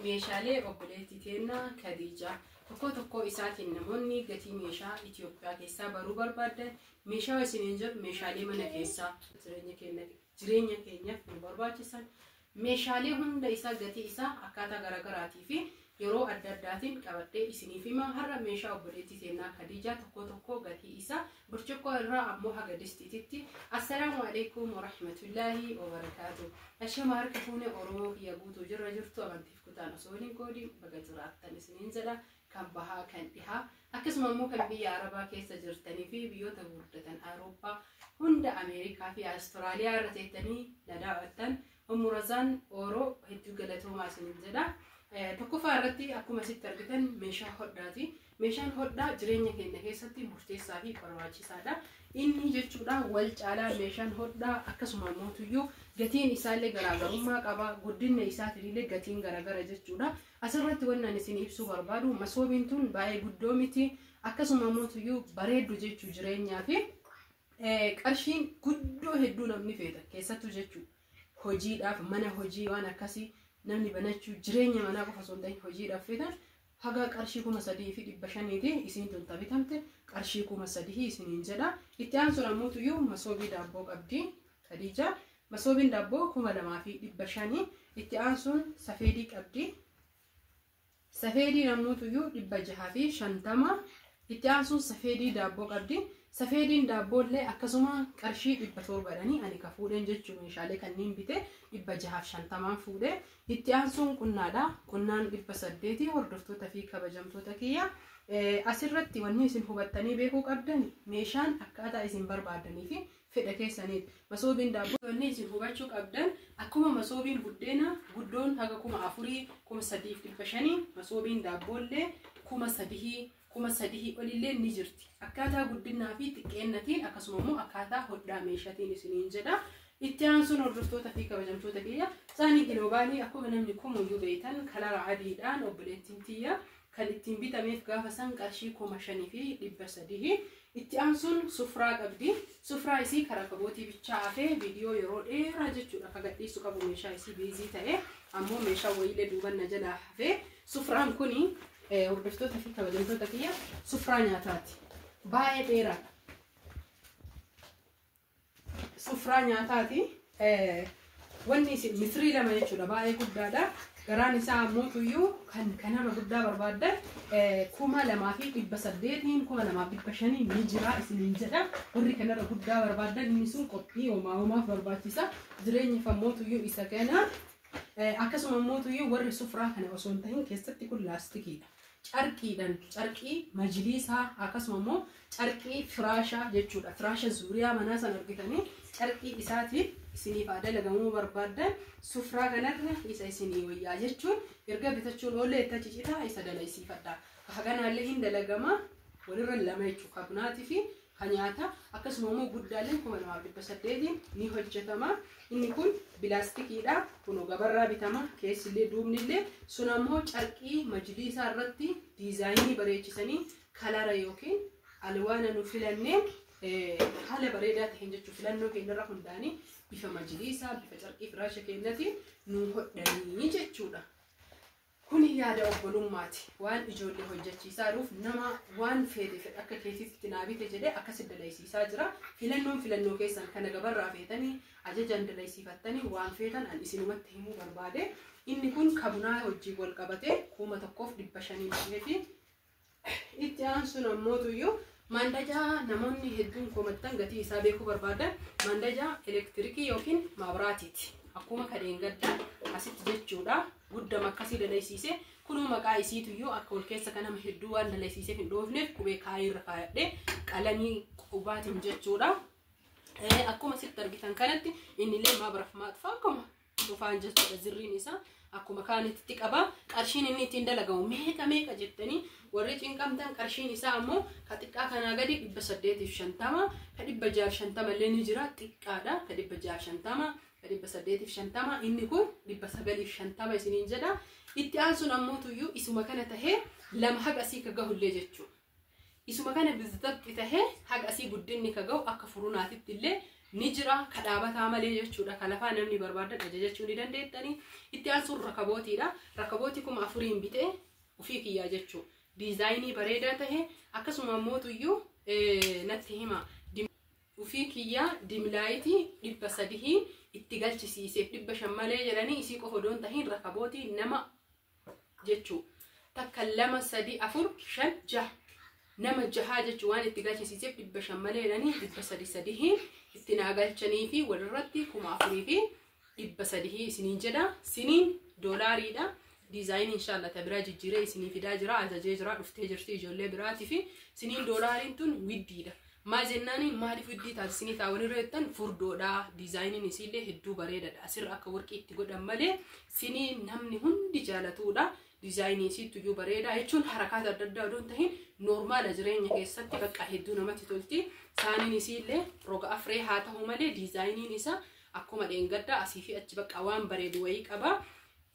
Meeshaalee obboleettii teennaa Kadiijaa tokko tokko isaatiin namoonni gatii meeshaa Itoophiyaa keessaa baruu barbaadan, meeshaa isiniin jedhu meeshaalee mana keessaa jireenya keenyaaf nu barbaachisan meeshaalee hunda isaa gatii isaa akkaataa garaagaraatii fi yeroo adda addaatiin qabadhee isiniif hima. Har'a meeshaa obboleettii teennaa Kadiijaa tokko tokko gatii isaa burcuqqoo irraa ammoo haga distiititti. Assalaamu alaikum warahmatullaahi wabarakaatu. Ashama, harka fuune Oromoo kiyya guutuu jirra jirtu, amantiif kutaan osoo waliin qoodiin baga jiraattan isiniin jedha. Kan bahaa, kan dhihaa, akkasuma immoo kan biyya Arabaa keessa jirtanii fi biyyoota guddatan Awurooppaa hunda, Ameerikaa fi Awustiraaliyaa irra teettanii na daawwattan, Umurazaan Ooroo hedduu galatoomaa isiniin jedha. Tokkoffaa irratti akkuma asitti argitan meeshaa hodhaati. Meeshaan hodhaa jireenya keenya keessatti murteessaa fi barbaachisaadha. Inni jechuudha wal caalaa meeshaan hodhaa, akkasuma mootuyyuu gatiin isaallee garaagarummaa qaba. Guddinna isaatiillee gatiin garaagara jechuudha. Asirratti wanni ani isin ibsuu barbaadu, masoobiin tun baay'ee guddoo miti. Akkasuma mootuyyuu bareeddu jechuu jireenyaa fi qarshiin guddoo hedduu namni feeta keessattuu jechuudha. Hojiidhaaf, mana hojii waan akkasii namni banachuu, jireenya manaa qofa osoo hin ta'in hojiidhaaf feetan, haga qarshii 3,500ti. Isiin tun bitamte qarshii 3,000 isiniin jedha. Itti aansuun ammoo tuyyuu masoobii daabboo qabdi Khadiija. Masoobiin daabboo 2,500. Itti aansuun safeedii qabdi. Safeediin ammoo tuyyuu 650. Itti aansuun safeedii daabboo qabdi. Safeediin daabboollee akkasuma qarshii 700dhanii ani ka fuudheen jechuun meeshaalee kanneen bite 650n fuudhe. Itti aansuun qunnaadha. Qunnaan 800. Hordoftoota fi kabajamtoota kiyya. Asirratti wanni isin hubattanii beekuu qabdan, meeshaan akkaataa isin barbaadanii fi fedha keessaniiti. Masoobiin daabboo, wanni isin hubachuu qabdan, akkuma masoobiin buddeena guddoon haga 4,000, 3,500, masoobiin daabboollee 3,000, 3,000 olillee ni jirti. Akkaataa guddinaa fi xiqqeennatiin, akkasuma immoo akkaataa hodhaa meeshaatiin isiniin jedha. Itti aansuun, hordoftoota fi kabajamtoota kiyya, saanii giloobaalii akkuma namni kumuyyuu beektan kalara adiidhaan obboleettiin tiyya kan ittiin bitameef gaafa san qarshii 5,300. Itti aansuun sufraa qabdi. Sufraa isii karaa kabootii bichaa hafee viidiyoo yeroo dheeraa jechuudha akka gadhiisu qabu, meeshaa isii biizii ta'e ammoo meeshaa wayiilee duuban na jalaa hafee. Sufraan kuni, hordoftoota fi kabajamtoota kiyya, sufraa nyaataati. Baay'ee dheeraadha. Sufraa nyaataati. Wanni isin mitirii 2 jechuudha, baay'ee guddaadha. Garaan isaa ammoo tuyyuu kan kanarra guddaa barbaaddan 2,800n, 2,500n ni jira isiniin jedha. Warri kanarra guddaa barbaaddan inni sun qophii homaa homaaf barbaachisa. Jireenyaaf ammoo tuyyuu isa kana. Akkasuma ammoo tuyyuu warri sufraa kana osoo hin tahin keessatti kun laastikiidha. Carqiidhaan, carqii majliisaa, akkasuma immoo carqii firaashaa jechuudha. Firaasha zuuriyaa manaa san argitanii carqii isaatiin isiniif haa dalagamuu barbaaddan, sufraa kanarra isa isinii wayyaa jechuun erga bitachuun oollee itti cicitaa isa dalaysiifadha. Haganaallee hin dalagama, walirra lama jechuudha. Kabnaatii fi kan nyaata akkasuma immoo guddaalleen 2,800n ni hojjetama. Inni kun bilaastikiidha. Kunoo gabarraa bitama. Keessillee duubnillee sun ammoo carqii majliisaa irratti diizaayinii bareechisanii kalara yookiin alwaana nu filanneen haala bareedaa ta'een jechuun filannoo keenyarra hundaanii bifa majliisaa, bifa carqii firaasha keenyatiin nu hodhanii jechuudha. Kuni yaada obbolummaati. Waan ijoollee hojjechiisaa jiruuf nama waan feete fedha akka keetiitti naa bite jedhee akkasi dalaysiisaa jira. Filannoon filannoo keessan, kana gabarraa feetanii ajajaan dalaysiifattanii waan feetan an isinumatti himuu barbaade. Inni kun kabunaa hojii wal qabatee 1,500 dhufee fi itti aansuun ammoo tuyyuu maandajaa namoonni hedduun komattan gatii isaa beekuu barbaadan, maandajaa elektirikii yookiin maabiraatiiti. Akkuma kadheen gaddaa asitti jechuudha. Guddama akkasii dalaysiise. Kunoo maqaa isiituyyuu akka ol keessa kanama hedduu waan dalaysiiseef hin dhoofneef qubee kaayirra kaayadhee qalamii qubaatiin jechuudha. Akkuma asitti argitan kanatti innillee maabiraaf maaxfaa akkuma dhufaan jechuudha, zirriin isaa akkuma kaanitti qaba. Qarshiin inni ittiin dalagamu meeqa meeqa jettanii warri cinqamtan, qarshiin isaa ammoo ka xiqqaa kanaa gadi 850, ka 650 illee ni jira, xiqqaadha. Ka 650, ka 850, inni kun 950 isiniin jedha. Itti aansuun ammoo tuyyuu isuma kana tahee lama haga asii ka gahullee jechuudha. Isuma kana bizabxi tahee haga asii guddinni ka gahu akka furunaatitti illee Ni jira kadhaabataa malee jechuudha. Kalafaa namni barbaadan ajajachuu ni dandeettanii. Itti aansuun rakabootiidha. Rakabootii 4000 bitee ofii kiyyaa jechuudha. Diizaayinii bareedaa tahe akkasuma mootuyyuu natti hima. Ofii kiyyaa dimlaayitii 300 itti galchisiiseef 500 malee jedhanii isii qofa odoon tahiin rakabootii nama jechuudha. Takka 2 3 4 5 6 nama jahaa jechuun waan itti galchisiiseef 500 malee jedhanii 300 itti naa galchanii fi walirratti 4300 isiniin jedha. Siniin doolaariidha. Diizaayinii inshallah ta biraa jijjiiree isinii fidaa jira, ajajee jira, dhuftee jirti ijoollee biraatii fi siniin doolaariin tun widdiidha. Maal jennaani maaliif widdii taate isinii ta'a walirra jettan furdoodha. Diizaayiniin isiillee hedduu bareedaadha. Asirra akka warqii itti godhan malee siniin namni hundi jaalatudha. Diizaayinii isiitu iyyuu bareedaa jechuun harakaata adda addaa odoon tahin noormaala jireenya keessatti bakka hedduu namatti tolti. Saaniin isiillee roga afree haa ta'u malee diizaayiniin isaa akkuma dheengaddaa asii fi achi bakka waan bareedu wayii qaba.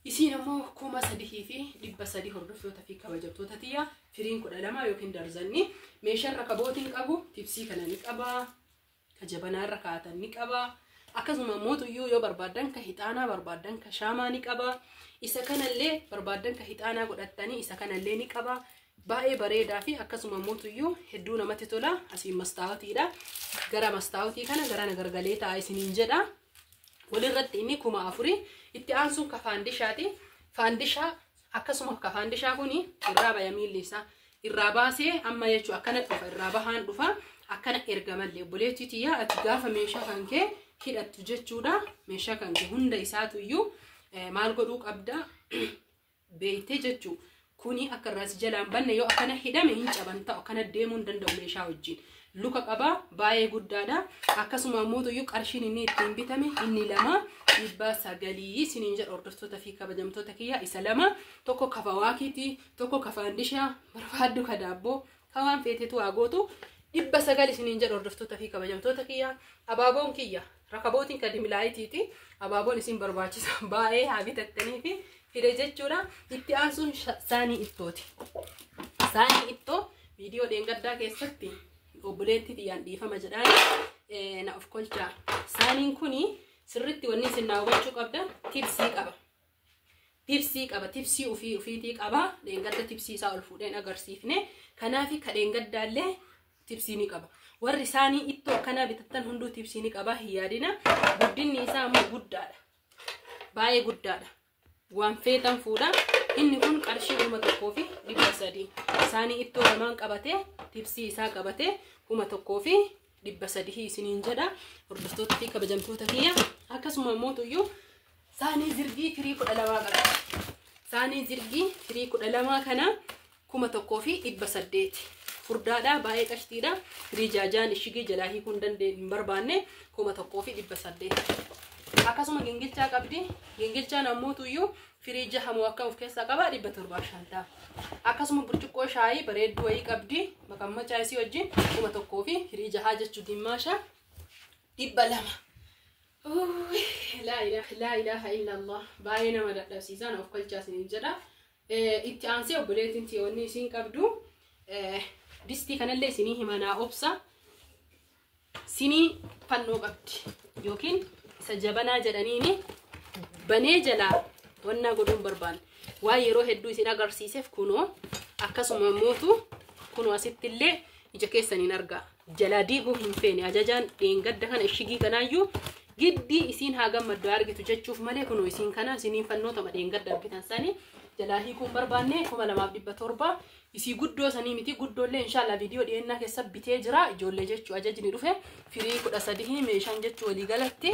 Isiin ammoo 3300 hordoftoota fi kabajamtoota tiyya firiin 12 yookiin darzanni meeshaan rakabootiin qabu tibsii kana ni qaba, ka jabanaa irra kaa'atan ni qaba. Akkasuma mootuyyuu yoo barbaaddan ka hixaanaa barbaaddan ka shaamaa ni qaba. Isa kanallee barbaaddan ka hixaanaa godhattanii isa kanallee ni qaba. Baay'ee bareedaa fi akkasuma mootuyyuu hedduu namatti tola. Asiin mastaawotiidha. Gara mastaawotii kana gara nagargalee ta'a isiniin jedha. Walirratti inni 4000. Itti aansuun ka faandishaati. Faandishaa akkasuma ka faandishaa kuni irraa baya miilli isaa irraa baasee amma jechuu akkana dhufa, irraa bahaan dhufa akkana erga mallee obboleettii tiyyaa ati gaafa meeshaa kan kee hidhattu jechuudha. Meeshaa kan kee hunda isaatuyyuu maal godhuu qabda beeytee jechuu. Kuni akka irraa si jalaan banne yoo akkana hidhame hin caban ta'u akkana deemuu hin danda'u meeshaa wajjin. Luka qaba baay'ee guddaadha. Akkasuma mootuyyuu qarshiin inni ittiin bitame inni 2 900 isiniin jedha hordoftoota fi kabajamtoota kiyya. Isa lama tokko kafa waakiiti tokko ka faandishaa barbaaddu ka daabboo ka waan feetetu haa gootu 900 isiniin jedha hordoftoota fi kabajamtoota kiyya. Abaaboon kiyya rakabootiin ka dimilaayitiiti. Abaaboon isin barbaachisa baay'ee haa bitattanii fi fide jechuudha. Itti aansuun saanii ittooti. Saanii ittoo viidiyoo dheengaddaa keessatti obboleettii tiyyaan dhiifama jedhaan na of kolchaa. Saaniin kuni sirritti wanni isin naa hubachuu qabdan tibsii qaba. Tibsii qaba, tibsii ofii ofiitii qaba. Dheengadda tibsii isaa ol fuudheen agarsiifne. Kanaaf ka dheengaddaallee tibsii ni qaba. Warri saanii ittoo akkanaa bitattan hunduu tibsii ni qaba hin yaadina. Guddinni isaa ammoo guddaadha. Baay'ee guddaadha. Waan feetan fuudha. Inni kun qarshii 1300. Saanii ittoo lamaan qabatee tibsii isaa qabatee 1300 isiniin jedha. Hordoftoota fi kabajamtoota kiyya. Akkasuma mootuyyuu saanii zirgii firii 12 qaba. Saanii zirgii firii 12 kana 1800. Furdaadha, baay'ee qashtiidha. Firii jaajaan ishigii jalaa hiikuu hin barbaanne 1800. Akkasuma gingilchaa qabdi. Gingilchaan ammoo firii jahamoo akka of keessaa qaba 750. Akkasuma burcuqqoo shaayii bareedduu wayii qabdi. Maqammachaa isii wajjin 1000 fi firii jahaa jechuu dimmaasha 200. Laa ilaaha illallah. Baay'ee nama dadhabsiisaa of kolchaa isiniin jedha. Itti aansee obboleettiin tiyoonni isiin qabdu distii kanallee isinii himanaa obsa. Sinii fannoo qabdi yookiin isa jabanaa jedhaniini banee jalaa wannaa godhuun barbaanne. Waan yeroo hedduu isin agarsiiseef kunoo akkasuma mootu kunoo asittillee ija keessaniin argaa. Jalaa diiguu hin feene ajajaan dheengadda kana ishigii kanaayyuu giddii isiin haa gammaddu argitu jechuuf malee kunoo isiin kana isiniin fannoo tama dheengadda argitan sanii jalaa hiikuun barbaanne 2700. Isii guddoo sanii miti, guddoollee inshallah viidiyoo dhiyeennaa keessa bitee jira ijoollee jechuu ajajni dhufe firii 13 meeshaan jechuu walii galatti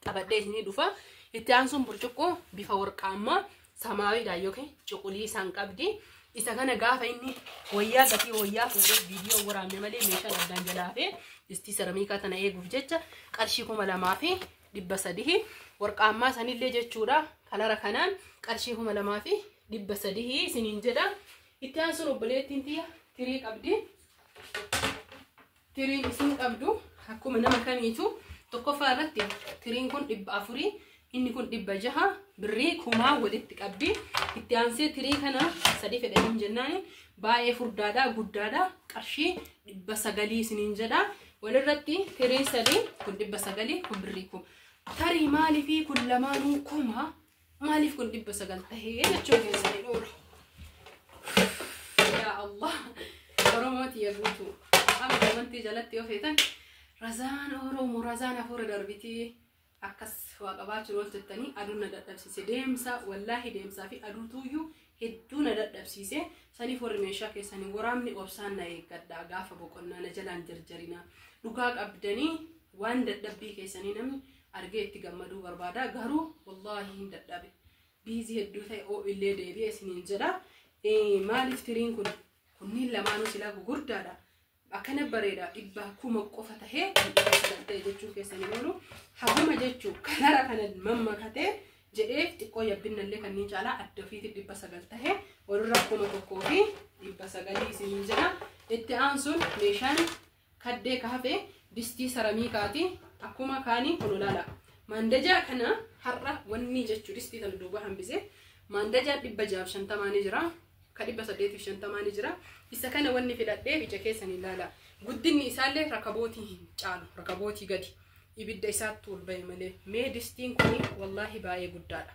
qabadhee isinii dhufa. Itti aansuun burcuqqoo bifa warqaammaa samaawiidhaan yookiin cuquliisaan qabdi. Isa kana gaafa inni wayyaa gatii wayyaa fuudhee viidiyoo waraabne malee meeshaan addaan jalaa fi distii saramiikaa tana eeguuf jecha qarshii 2300 warqaammaa sanillee jechuudha. Kalara kanaan qarshii 2300 isiniin jedha. Itti aansuun obboleettiin tiyya tirii qabdi. Tiriin isin qabdu akkuma nama kamiitu tokkoffaa irratti tiriin kun 400, inni kun 600, birrii kumaa walitti qabdi. Itti aansee tirii kana sadi fedhaniin jennaan baay'ee furdaadha, guddaadha, qarshii 900 isiniin jedha. Walirratti tirii 3 kun 900 kun birrii 1000. Tarii maaliifii kun lamaanuu 1000 maaliif kun 900 tahee jechuun keessanii dhoolu. Yaa Allah Oromooti yaguutu. Amma amantii jalatti yoo feetan razaan Oromoo razaan hafuura darbitii akkas waa qabaachuun ol jettanii aduun na dadhabsiise deemsa wallaahi deemsaa fi aduutuyyuu hedduu na dadhabsiise saniif warri meeshaa keessanii waraabni obsaan na eeggadha gaafa boqonnaa na jalaan jarjarina dhugaa qabdanii waan dadhabbii keessanii namni argee itti gammaduu barbaada garuu wallaahi hin dadhabe biizii hedduu ta'e oo illee deebi'e isiniin jedha maaliif tiriin kun kunniin lamaanuu silaa gugurdaadha. Akkana bareeda 100 qofa tahee ta'e jechuu keessanii oolu haguma jechuu kanara kana mammakatee jedhee xiqqoo yabbinallee kanneen caalaa adda ofiitti 900 tahee walirraa 1900 isiniin jedha. Itti aansuun meeshaan kaddee kaafee distii saramiikaati akkuma kaanii kun olaala. Maandajaa kana har'a wanni jechuu distii tan duuba hambise maandajaa 650 ni jira. Ka 850 ni jira. Isa kana wanni filadhee ija keessan ilaala. Guddinni isaallee rakabootii hin caalu, rakabootii gadi. Ibidda isaatti ol bahe malee. Mee distiin kuni wallaahi baay'ee guddaadha.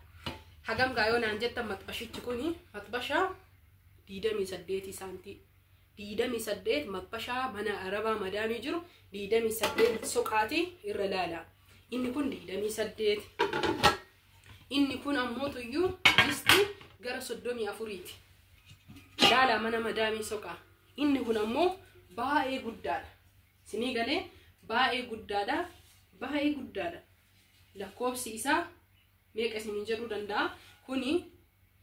Hagam gaayoo naan jettan maxbashichi kuni maxbashaa 28 saantii. 28 maxbashaa mana arabaa madaamii jiru 28 soqaatii irra laala. Inni kun 28. Inni kun ammoo tuyyuu distii gara 34ti. Laala mana madaamii soqaa. Inni kun ammoo baay'ee guddaadha. Isinii galee baay'ee guddaadha. Baay'ee guddaadha. Lakkoofsi isaa meeqa isiniin jedhuu danda'a? Kuni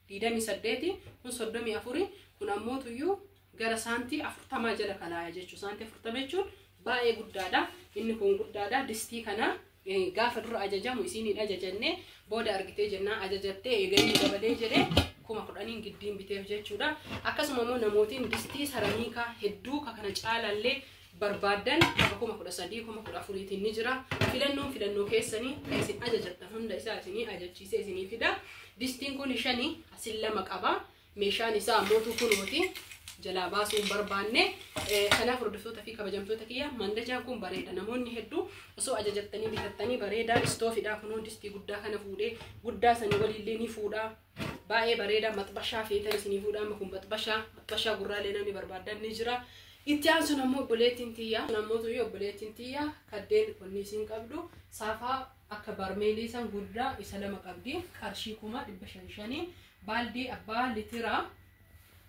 28, kun 34, kun ammoo tuyyuu gara saantii 40 jala kalaaya jechuudha. Saantii 40 jechuun baay'ee guddaadha. Inni kun guddaadha. Distii kana gaafa dura ajajamu isiniin ajajannee booda argitee jennaan ajajattee eeganii dabalee jedhee 10,000 giddiin biteef jechuudha. Akkasuma immoo namootiin distii saramiikaa hedduu kana caalallee barbaadan akka 13,000 14,000 ni jira. Filannoon filannoo keessanii kan isin ajajattan hunda isaa isinii ajachiisee isinii fida. Distiin kun 5 asin 2 qaba. Meeshaan isaa ammoo kunuuti jalaa baasuu hin barbaanne. Kanaaf hordoftoota fi kabajamtoota kiyya mandajaan kun bareeda. Namoonni hedduu osoo ajajattanii bitattanii bareeda. Istoofidha kunoo distii guddaa kana fuudhee guddaa sanii waliillee ni fuudha. Baay'ee bareeda. Maxbashaa feetan isinii fuudha. Amma kun maxbashaa gurraalee namni barbaadan ni jira. Itti aansuun ammoo obboleettiin tiyya. Ammoo tuyyu obboleettiin tiyya kaddeen qonni isiin qabdu saafaa akka barmeelii san guddaa isa 2 qabdi. Qarshii 5,500 baaldii abbaa litiraa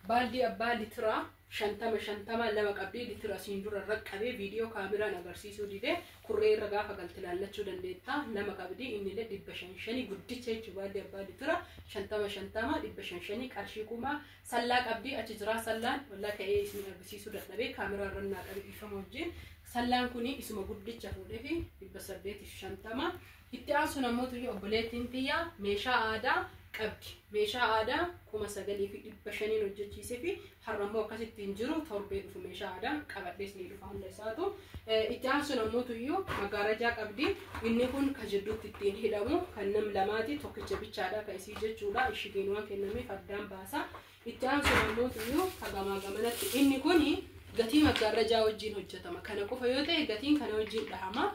baaldii abbaa litiraa 50 2 qabdi. Litira asiin dura raqqabee viidiyoo kaameraan agarsiisuu didee kurree irra gaafa galte laallachuu dandeetta. 2 qabdi. Innillee 500 guddicha jechuudha. Baaldii abbaa litira 50 500 qarshii 1000 sallaa qabdi. Achi jira sallaan wallaa ka'ee isin agarsiisuu dadhabee kaameraa irra naa qabe dhiifama wajjin. Sallaan kuni isuma guddicha fuudhee fi 850. Itti aansuun ammoo tuyyu obboleettiin tiyya meeshaa aadaa qabdi. Meeshaa aadaa 9,500 hojjechiisee fi har'a immoo akkasitti hin jiru torbee dhufu meeshaa aadaa qabadhees ni dhufa hunda isaatu. Itti aansuun ammoo tuyyuu maggaarajaa qabdi. Inni kun ka jidduutti ittiin hidhamu kan nam lamaati tokkicha bichaadha ka isii jechuudha. Ishigiin waan kennameef addaan baasa. Itti aansuun ammoo tuyyuu hagamaa gamanatti inni kuni gatii maggaarajaa wajjin hojjetama. Kana qofa yoo ta'e gatiin kana wajjin dhahama.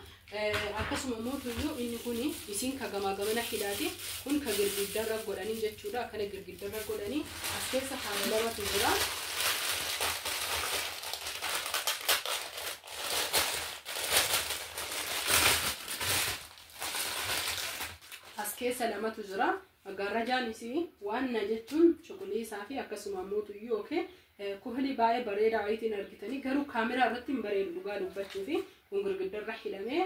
Akkasuma immoo tuyyuu inni kuni isiin ka gamaa gamana hidhaati. Kun ka girgiddarra godhanii jechuudha. Akkana girgiddarra godhanii as keessa haala lamatu jira. As keessa lamatu jira. Maggaarajaan isii waan na jechuun cuquliisaa fi akkasuma immoo tuyyuu yookiin kuhli baay'ee bareedaa wayitiin argitanii garuu kaameraa irratti hin bareedu dhugaa dubbachuu fi kun girgiddarra hidhamee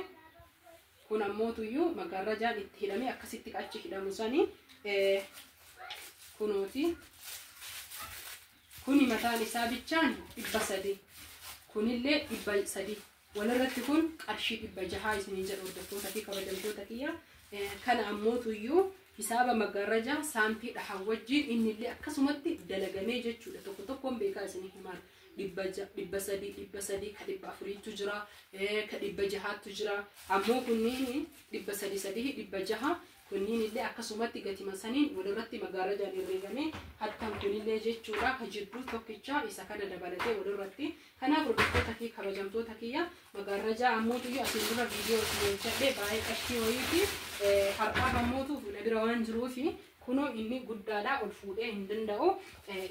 kun ammoo tuyyuu maggaarajaan itti hidhamee akkasitti achi hidhamu sanii kunuuti. Kuni mataan isaa bichaan 300 kunillee 300 walirratti kun qarshii 600 isiniin jedhu hordoftoota fi kabajamtoota kiyya. Kana ammoo tuyyuu hisaaba maggaarajaa saantii dhahaa wajjin innillee akkasumatti dalagamee jechuudha. Tokko tokkoon beekaa isinii himaan. 300 300 ka 400tu jira, ka 600tu jira. Ammoo kunniin 300 3 600 kunniin illee akkasumatti gatima saniin walirratti maggaarajaan herreegamee hattaan kunillee Kanallee jechuudha ka jidduu tokkicha isa kana dabalatee walirratti. Kanaaf hordoftoota fi kabajamtoota kiyya magaarrajaa ammootu asiin dura viidiyoo isin hojjedhe baay'ee qashtii wayiiti. Har'aaf ammootu fuula bira waan jiruufi kunoo inni guddaadha ol fuudhee hin danda'u.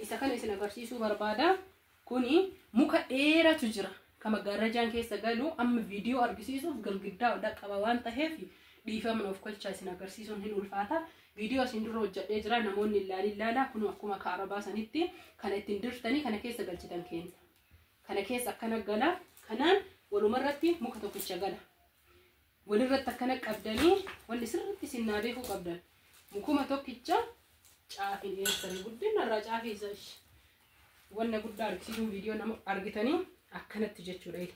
Isa kana isin agarsiisuu barbaada. Kuni muka dheeratu jira. Ka magaarrajaan keessa galu amma viidiyoo argisiisuuf girgiddaa ol qaba waan ta'eef dhiifama of kolchaa isin agarsiisuun hin ulfaata. Viidiyoo isin dura hojjedhee jira namoonni ilaala kun akkuma kaarabaa sanitti kana ittiin dirtanii kana keessa galchitan keenya. Kana keessa akkana gala kanaan walumarratti muka tokkicha gala. Walirratti akkana qabdanii wanni sirriitti isin naa beekuu qabdan. Mukuma tokkicha caafii dhiyeessanii guddina irraa caafii isa wanna guddaa argisiisuun viidiyoo nama argitanii akkanatti jechuudha.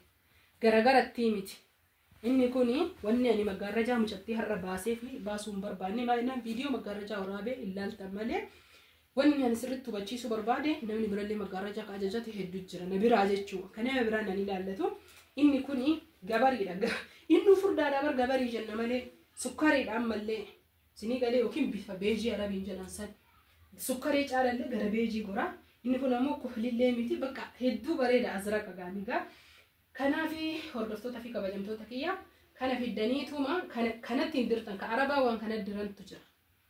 Garagaratti miti. Inni kuni wanni ani magaarrajaa mucattii har'a baasee fi baasuu hin barbaanne maal viidiyoo magaarrajaa waraabee ilaaltan malee wanni ani sirriitti hubachiisuu barbaade namni birallee magaarrajaa ka ajajate hedduu jira na biraa jechuudha. Kan nama biraan nan ilaallatu inni kuni gabariidha. Inni furdaadha bar gabarii jenna malee sukkariidha ammallee sinii galee yookiin bifa beejii arabiin jedhan san sukkarii caalallee gara beejii gora. Inni kun ammoo kuhlillee miti bakka hedduu bareeda azraqa gaanigaa. Kanaaf hordoftoota fi kabajamtoota kiyya kana fiddaniituma kanatti hin dirtan ka arabaa waan kana dirantu jira.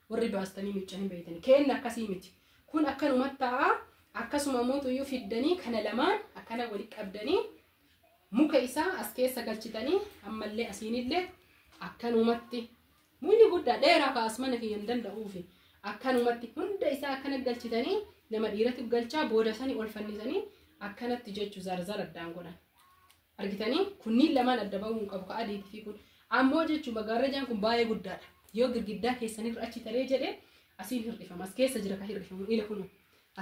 Warri baastanii miiccanii beeytanii kenna akkasii miti. Kun akkanumatti ta'a akkasuma mootuyyuu fiddanii kana lamaan akkana walitti qabdanii muka isaa as keessa galchitanii ammallee asiinillee akkanumatti mukni guddaa dheeraa kaas mana kiyya hin danda'uufi akkanumatti hunda isaa akkana galchitanii nama dhiiratu galchaa booda sanii ol fannisanii akkanatti jechuu zarzar addaan godhan. Argitanii kunniin lamaan adda bahuu hin qabu ka adiitii fi kun ammoo jechuun magaarrajaan kun baay'ee guddaadha. Yoo girgiddaa keessanirra achi taree jedhee asiin hir'ifama. As keessa jira ka hir'ifamu ila kunu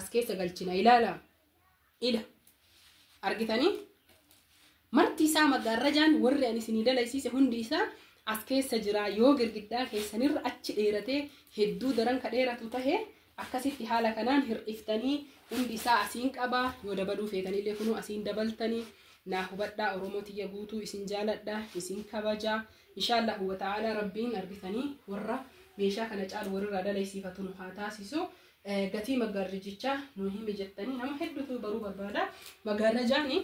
as keessa galchina ilaala ila argitanii marti isaa magaarrajaan warri ani isinii dalaysiise hundi isaa as keessa jira. Yoo girgiddaa keessanirra achi dheeratee hedduu daran ka dheeratu tahee akkasitti haala kanaan hir'iftanii hundi isaa asiin qaba. Yoo dabaluu feetanillee kunuu asiin dabaltanii. Naa hubadhaa Oromoo tiyya guutuu isin jaaladha isin kabajaa inshaallahu wa ta'ala rabbiin argitanii warra meeshaa kana caalu warra dalaysiifatu nu haa taasisu. Gatii magaarrajichaa nu himi jettanii nama hedduutu baruu barbaada. Magaarrajaani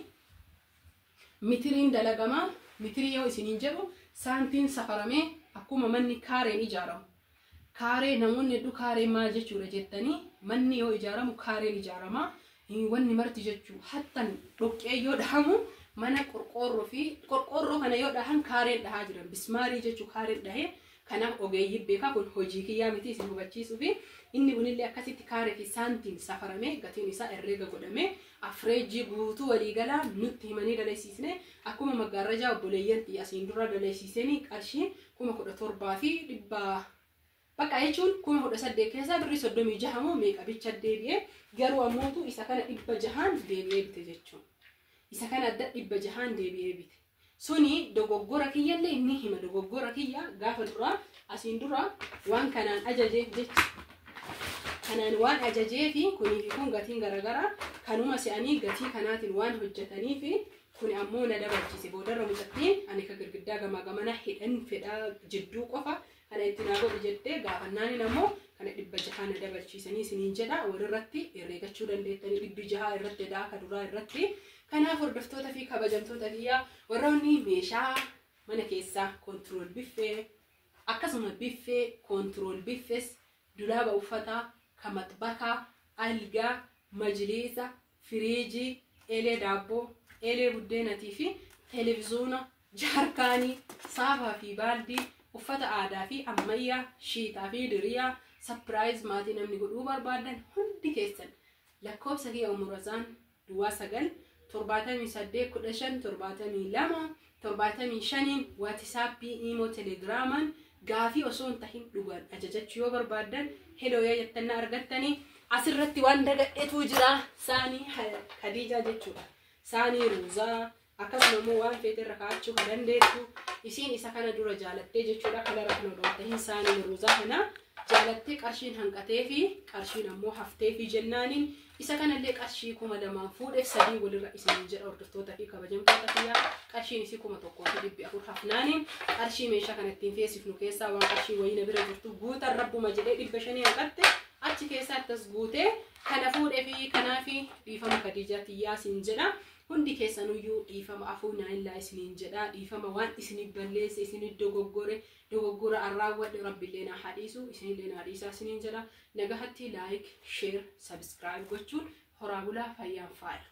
mitiriin dalagamaa mitirii yoo isiniin jedhu saantiin safaramee akkuma manni kaareen ijaaramu. Kaaree namoonni hedduu kaaree maal jechuudha jettanii manni yoo ijaaramu kaareen ijaarama. Wanni marti jechuu hattan dhoqqee yoo dhahamu mana qorqoorroo fi qorqoorroo kana yoo dhahan kaareen dhahaa jiran bismaarii jechuu kaareen dhahee kanaaf ogeeyyii beekaa kun hojii kiyyaa miti isin hubachiisuu fi inni kunillee akkasitti kaaree fi saantiin safaramee gatiin isaa herreega godhamee afreejii guutuu waliigalaa nutti himanii dalaysiisne akkuma magaarrajaa obboleeyyan asiin dura dalaysiisanii qarshii 17,100 bakka jechuun 18,000 keessaa birrii 36 moo meeqa bicha deebi'ee garuu ammootu isa kana 600 deebi'ee bite jechuudha. Isa kana adda 600 deebi'ee bite. Suni dogoggora kiyyallee inni hima dogoggora kiyya gaafa duraa asiin dura waan kanaan ajajeef jecha. Kanaan waan ajajee fi kunii fi kun gatiin garaagaraa kanuma se'anii gatii kanaatiin waan hojjetanii fi kun ammoo na dabalchise boodarra mucattiin ani ka girgiddaa gamaa gamana hidhan fedhaa jidduu qofa kana itti naa godhi jettee gaafannaanin ammoo kana 600 na dabalchiisanii isiniin jedha walirratti herreegachuu dandeettanii 600 irratti edaa ka duraa irratti. Kanaaf hordoftoota fi kabajamtoota kiyyaa warroonni meeshaa mana keessaa koontirool biffee akkasuma biffee koontirool biffees dulaaba uffataa ka maxbakaa algaa majliisa firiijii eelee daabboo eelee buddeenatii fi televizoona jaarkaanii saafaa fi baaldii uffata aadaa fi ammayyaa shiitaa fi diriyaa sapiraayiz maatii namni godhuu barbaadan hundi keessan lakkoofsa kiyya umurazaan duwwaa 9 78 15 72 75 waatisaappii iimoo telegiraamaan gaafii osoo hin tahin dhugaan ajajachuu yoo barbaadan heloo yoo jettannaa argattanii asirratti waan dagadheetu jira saanii Khadiijaa jechuudha. Saanii ruuzaa akkasuma immoo waan feete irra kaa'achuu kan dandeettu isiin isa kana dura jaalattee jechuudha kalara kana odoo tahin saanii ruuzaa kana jaalattee qarshiin hanqatee fi qarshiin ammoo haftee fi jennaaniin isa kanallee qarshii 2000 fuudheef 3 walirra isiniin jedha hordoftoota fi kabajamtoota kiyyaa qarshiin isii 1400 hafnaaniin qarshii meeshaa kana ittiin feesifnu keessaa waan qarshii wayina bira jirtu guutan rabbuma jedhee 500 hanqatte Achi keessatti as guutee kana fuudhee fi kanaafi dhiifama Khadiijaa tiyyaa siin jedha. Hundi keessanuyyuu dhiifama afuu naayillaa isiniin jedha. Dhiifama waan isinif balleesse, isinif dogoggore, dogoggora arraawwadhe rabbillee naa haa dhiisu, isinillee naa dhiisaa isiniin jedha. Nagahatti, like, share, subscribe gochuun horaa bulaa, fayyaan faaya.